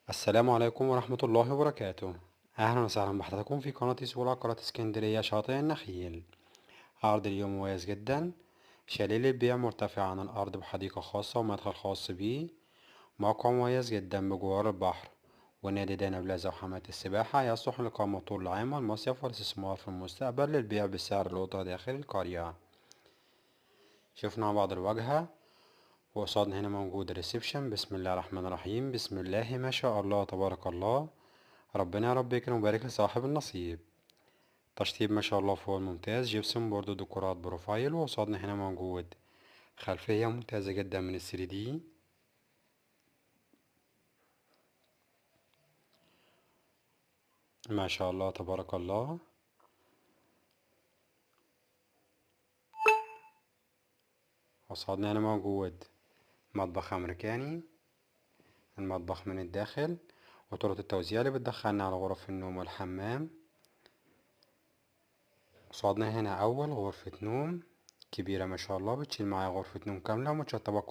السلام عليكم ورحمة الله وبركاته. أهلا وسهلا بحضراتكم في قناة سوق عقارات اسكندرية شاطئ النخيل. عرض اليوم مميز جدا، شاليه للبيع مرتفع عن الأرض بحديقة خاصة ومدخل خاص بيه، موقع مميز جدا بجوار البحر ونادي دانا بلازا وحمامات السباحة، يصلح للإقامة طول العام والمصيف والاستثمار في المستقبل، للبيع بسعر لقطة داخل القرية. شفنا مع بعض الواجهة، وقصادنا هنا موجود الريسبشن. بسم الله الرحمن الرحيم، بسم الله ما شاء الله تبارك الله، ربنا يا رب يكرم ويبارك لصاحب النصيب. تشطيب ما شاء الله فوق الممتاز، gypsum board وديكورات profile. وقصادنا هنا موجود خلفية ممتازة جدا من الثري دي. ما شاء الله تبارك الله. قصادنا هنا موجود مطبخ أمريكاني، المطبخ من الداخل، وطرق التوزيع اللي بتدخلنا على غرف النوم والحمام. قصادنا هنا أول غرفة نوم كبيرة ما شاء الله، بتشيل معايا غرفة نوم كاملة ومتشطبة.